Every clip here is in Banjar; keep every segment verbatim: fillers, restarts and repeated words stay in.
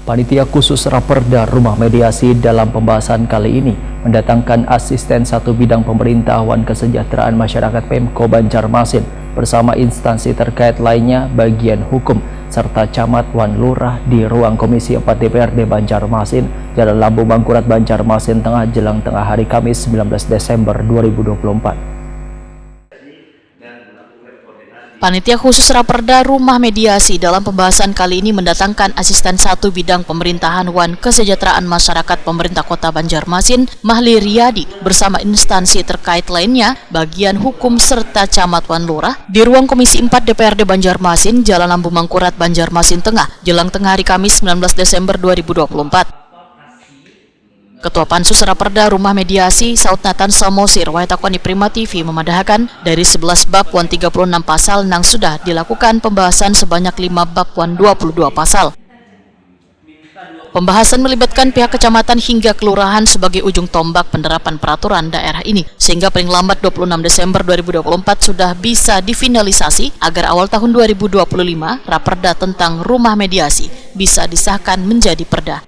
Panitia khusus Raperda Rumah Mediasi dalam pembahasan kali ini mendatangkan Asisten Satu Bidang Pemerintah wan Kesejahteraan Masyarakat Pemko Banjarmasin bersama instansi terkait lainnya, bagian hukum, serta camat wan lurah di ruang Komisi empat D P R D Banjarmasin, Jalan Lampu Mangkurat, Banjarmasin Tengah, jelang tengah hari Kamis, sembilan belas Desember dua ribu dua puluh empat. Panitia khusus Raperda Rumah Mediasi dalam pembahasan kali ini mendatangkan Asisten Satu Bidang Pemerintahan wan Kesejahteraan Masyarakat Pemerintah Kota Banjarmasin, Mahli Riyadi, bersama instansi terkait lainnya, bagian hukum, serta camat wan lurah di ruang Komisi empat D P R D Banjarmasin, Jalan Lampu Mangkurat, Banjarmasin Tengah, jelang tengah hari Kamis, sembilan belas Desember dua ribu dua puluh empat. Ketua Pansus Raperda Rumah Mediasi, Saud Nathan Samosir, wayah takuni Prima T V, memadahakan, dari sebelas bab wan tiga puluh enam pasal nang sudah dilakukan pembahasan sebanyak lima bab wan dua puluh dua pasal. Pembahasan melibatkan pihak kecamatan hingga kelurahan sebagai ujung tombak penerapan peraturan daerah ini, sehingga paling lambat dua puluh enam Desember dua ribu dua puluh empat sudah bisa difinalisasi, agar awal tahun dua ribu dua puluh lima, Raperda tentang rumah mediasi bisa disahkan menjadi perda.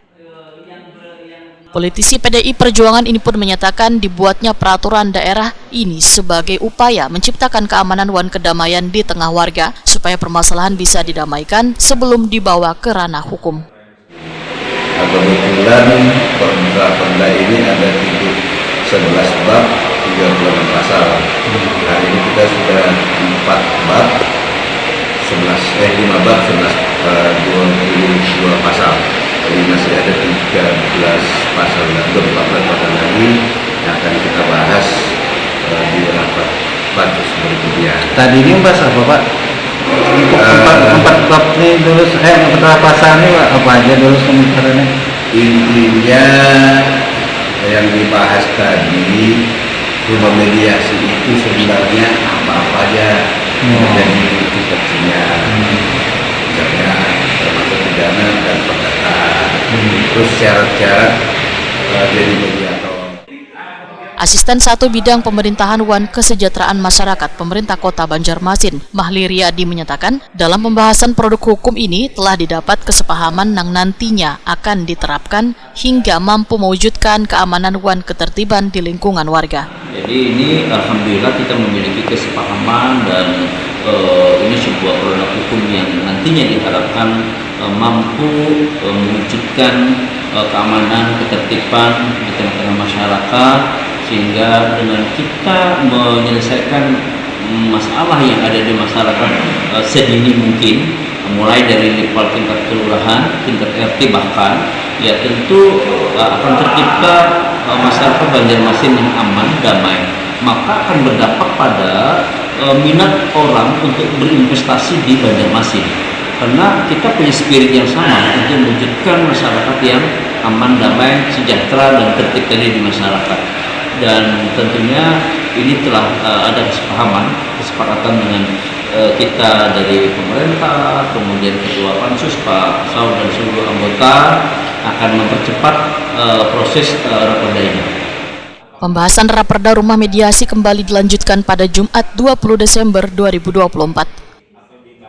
Politisi P D I Perjuangan ini pun menyatakan dibuatnya peraturan daerah ini sebagai upaya menciptakan keamanan wan kedamaian di tengah warga, supaya permasalahan bisa didamaikan sebelum dibawa ke ranah hukum. Nah, kebetulan perda-perda ini ada tujuh, sebelas bab, tiga puluh enam pasal. Hari ini kita sudah empat bab, sebelas, eh, lima bab, sebelas, eh, dua puluh dua pasal. Jadi masih ada tiga belas pasal, atau empat belas pasal lagi yang akan kita bahas, eh, di rapat pansus berikutnya. Tadi ini membahas apa, Pak? Empat, empat bab nih dulu, eh, empat pasal nih, Pak, apa aja dulu pembicaranya? Intinya, yang dibahas tadi, rumah mediasi itu sebenarnya apa-apa aja. Jadi, itu fungsinya. Misalnya, termasuk pidana dan perdata. Terus syarat-syarat, eh, jadi mediator. Asisten Satu Bidang Pemerintahan wan Kesejahteraan Masyarakat Pemerintah Kota Banjarmasin, Mahli Riyadi, menyatakan, dalam pembahasan produk hukum ini telah didapat kesepahaman nang nantinya akan diterapkan hingga mampu mewujudkan keamanan wan ketertiban di lingkungan warga. Jadi, ini alhamdulillah kita memiliki kesepahaman dan, eh, ini sebuah produk hukum yang nantinya diharapkan, eh, mampu, eh, mewujudkan, eh, keamanan, ketertiban di tengah-tengah masyarakat, sehingga dengan kita menyelesaikan, mm, masalah yang ada di masyarakat, eh, sedini mungkin, mulai dari level tingkat kelurahan, tingkat R T bahkan, ya tentu, eh, akan tercipta, eh, masyarakat Banjarmasin yang aman, damai. Maka akan berdampak pada, eh, minat orang untuk berinvestasi di Banjarmasin. Karena kita punya spirit yang sama untuk mewujudkan masyarakat yang aman, damai, sejahtera, dan tertib tadi di masyarakat. Dan tentunya ini telah, eh, ada kesepahaman, kesepakatan dengan, eh, kita dari pemerintah, kemudian Ketua Pansus, Pak Saud, dan seluruh anggota akan mempercepat, eh, proses, eh, raperda ini. Pembahasan Raperda Rumah Mediasi kembali dilanjutkan pada Jumat, dua puluh Desember dua ribu dua puluh empat.